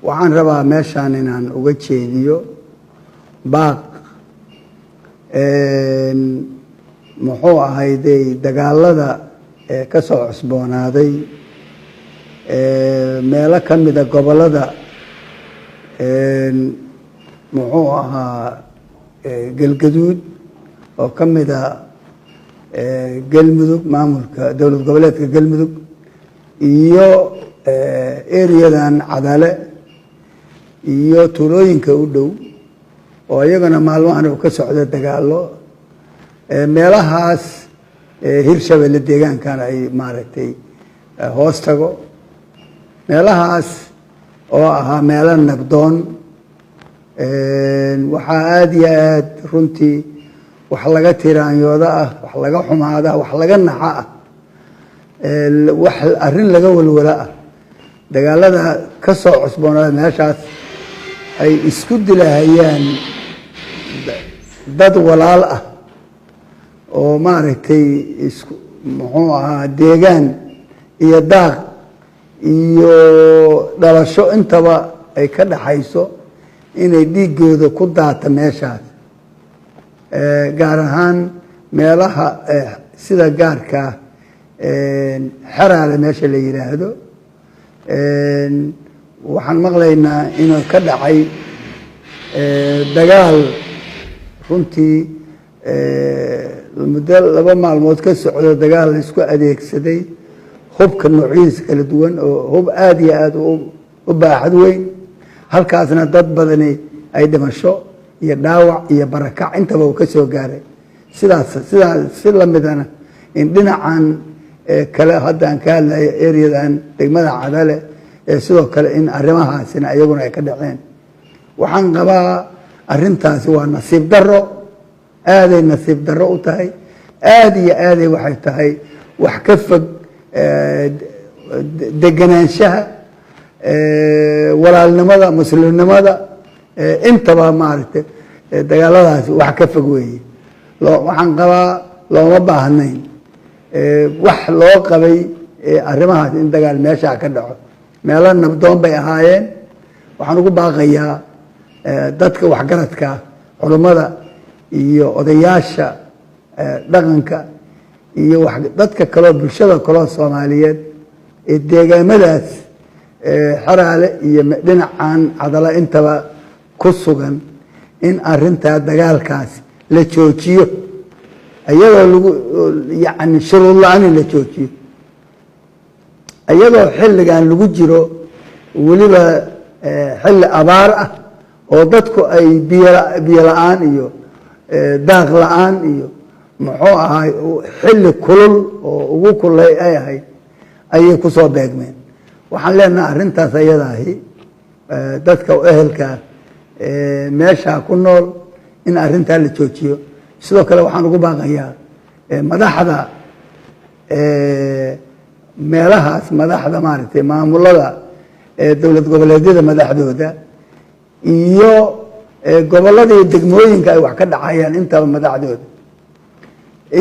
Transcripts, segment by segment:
Waxaan rabaa meeshaan inaan uga jeediyo baaq, muxuu ahayday, dagaalada ee ka soo cusboonaaday meelo ka mida gobollada, muxuu ahaa, Galgaduud oo ka mida Galmudug, maamulka dowlad goboleedka Galmudug, iyo eriyadan Cadale iyo tuulooyinka u dhow oo iyagana maalmahan uu ka socdo dagaalo meelahaas Hirshabelle deegaankan ay maaragtay hoos tago. Meelahaas oo ahaa meelo nabdoon, waxaa aada iyo aad runtii wax laga tiraanyoodo ah, wax laga xumaada, wax laga naxa ah, wax arrin laga walwala ah, dagaalada ka soo cusboonaada meeshaas ay isku dilahayaan dad walaal ah oo maaragtay isku, muxuu ahaa, deegaan iyo daaq iyo dhalasho intaba ay ka dhaxayso, inay dhiiggooda ku daata meeshaas, gaar ahaan meelaha sida gaarkaa Xeraale meesha la yidhaahdo. Waxaan maqlaynaa inuu ka dhacay dagaal runtii muddo 2 maalmood ka socdo, dagaal la isku adeegsaday hubka noocyadiisa kala duwan, oo hub aada iyo aada u baaxad weyn. Halkaasna dad badani ay dhimasho iyo dhaawac iyo barakac intaba uu ka soo gaaray. Sidaas sidaa si lamidana in dhinacan kale hadda aan ka hadlayo, areadan degmada Cadale, ee sidoo kale in arrimahaasina iyaguna ay ka dhaceen. Waxaan qabaa arrintaasi waa nasiib darro, aaday nasiib darro u tahay, aada iyo aaday waxay tahay wax ka fog deganaanshaha, walaalnimada, muslimnimada intaba. Maaragtay, dagaaladaasi wax ka fog weeye. Waxaan qabaa looma baahnayn wax loo qabay arrimahaas in dagaal meeshaa ka dhaco. Meelo nabdoon bay ahaayeen. Waxaan ugu baaqayaa dadka waxgaradka, culummada iyo odayaasha dhaqanka iyo dadka kaloo bulshada kaloo Soomaaliyeed ee deegaamadaas Xeraale iyo dhinacan Cadala intaba ku sugan in arintaa dagaalkaas la joojiyo, iyadoo lagu yani shuruud la-aan in la joojiyo, iyadoo xilligan lagu jiro weliba xilli abaar ah oo dadku ay biyo la-aan iyo daaq la-aan iyo, muxuu ahaay, xilli kulul oo ugu kulay ay ahayd ayay kusoo beegmeen. Waxaan leenaha arrintaas ayadaahi dadka ehelka meesha ku nool in arrintaa la joojiyo. Sidoo kale waxaan ugu baaqayaa madaxda meelahaas, madaxda maaragtay maamulada dowlad goboleedyada madaxdooda iyo gobollada iyo degmooyinka ay wax ka dhacayaan intaba madaxdooda,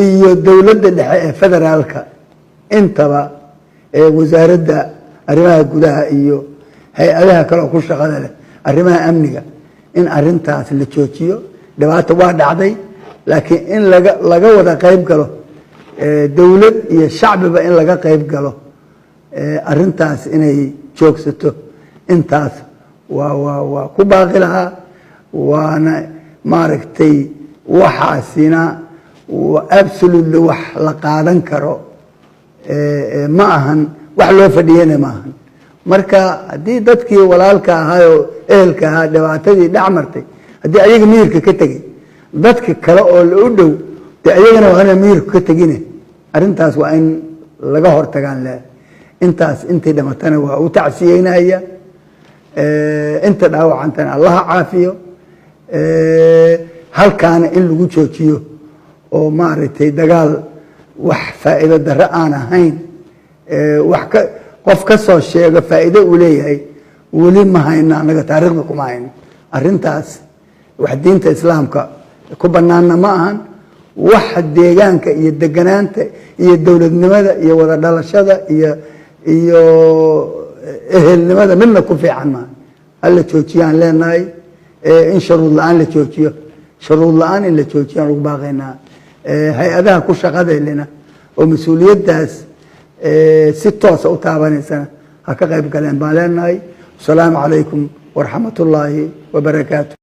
iyo dowladda dhexe ee federaalka intaba, wasaaradda arrimaha gudaha iyo hay-adaha kale oo ku shaqada leh arrimaha amniga, in arrintaas la joojiyo. Dhibaato waa dhacday, laakiin in laga wada qayb galo, dowlad iyo shacbiba in laga qayb galo arrintaas inay joogsato, intaas waa ku baaqi lahaa. Waana maaragtay waxaasina absolutely wax la qaadan karo ma ahan, wax loo fadhiyana ma ahan. Marka haddii dadkii walaalka ahaayoo ehelka ahaa dhibaatadii dhex martay, haddii ayaga miyirka ka tegey, dadka kale oo la u dhow dee ayagana waa ina miyirka ka tegine. Arrintaas waa in laga hortagaan le. Intaas intay dhimatana waa u tacsiyeynaya, inta dhaawacantana Allaha caafiyo. Halkaana in lagu joojiyo oo maaragtay dagaal wax faa'iido darro aan ahayn, wax ka qof ka soo sheego faa'iido uu leeyahay weli ma hayno, annaga taariikhda kuma hayno. Arrintaas wax diinta Islaamka ku banaanna ma ahan, wax deegaanka iyo deganaanta iyo dowladnimada iyo wada dhalashada iyo ehelnimada midna ku fiican maaha. Hala joojiyaan leenahay, in sharuud la-aan la joojiyo, sharuud la-aan in la joojiyaan ugu baaqaynaa. Hay-adaha ku shaqadeylina oo mas-uuliyaddaas si toosa u taabanaysana ha ka qayb galeen baan leenahay. Asalaamu calaykum waraxmatullaahi wabarakaatu.